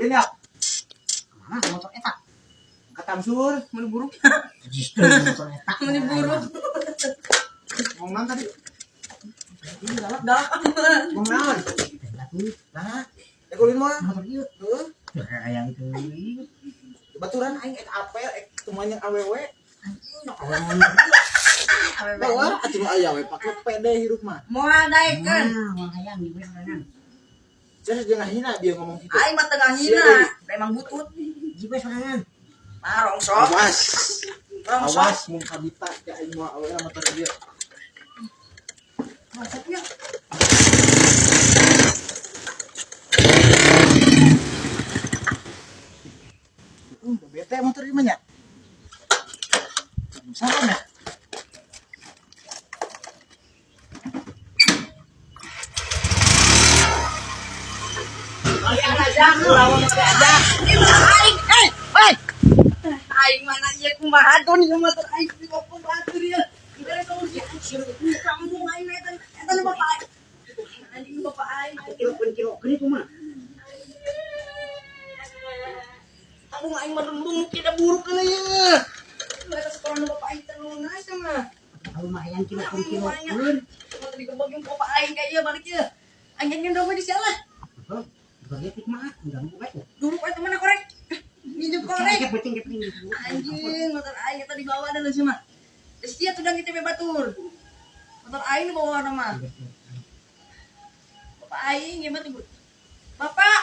Ulin ya. Mana motor eta? Ka Tamsur. Mun buruk. Justru motor eta. Mun buruk. Ngomong naon tadi? Ini galak. Dah. Ngomong naon? Atuh, Nah, rek ulin mah. motor ieu. Heuh. Hayang teuing. Baturan aing ek apel ek tumanya awewe. Awewe. Bawa atuh nu aya we pake pede hirup mah. Moal daekeun. Nah, moal hayang di we sorangan. Terus jangan hina dia ngomong gitu. Aing mah tengah hina. Da emang butut. Di we sorangan. Ah, rongsok. Awas. Rongsok. Awas mun kabita ya aing moal awewe motor ieu. Rongsoknya. Bete motor ieu mah nya. Salah nya. Aing, eh, woi. Aing mana ieu kumaha tuh nih motor aing di kopong batur ya. Dari kamu sih kampung aing eta eta nu bapak aing. Anjing nu bapak aing. Kilo-kilo kumaha? Kampung aing mah rembung tidak buruk kana ieu. Eta sekolah nu bapak aing terlalu nice mah. Kalau mah hayang kilo-kilo. Motor digebok jeung bapak aing ka ieu balik ieu. Aing nyen doang di salah. Heuh, bagi mah enggak mau bae. Dulu eta mana korek? Minjem korek. Kepeting kepeting. Anjing, motor aing eta dibawa da sih mah. Geus ieu tudang kita batur. Motor aing nu bawa mah. Bapak aing ieu mah tuh. Bapak.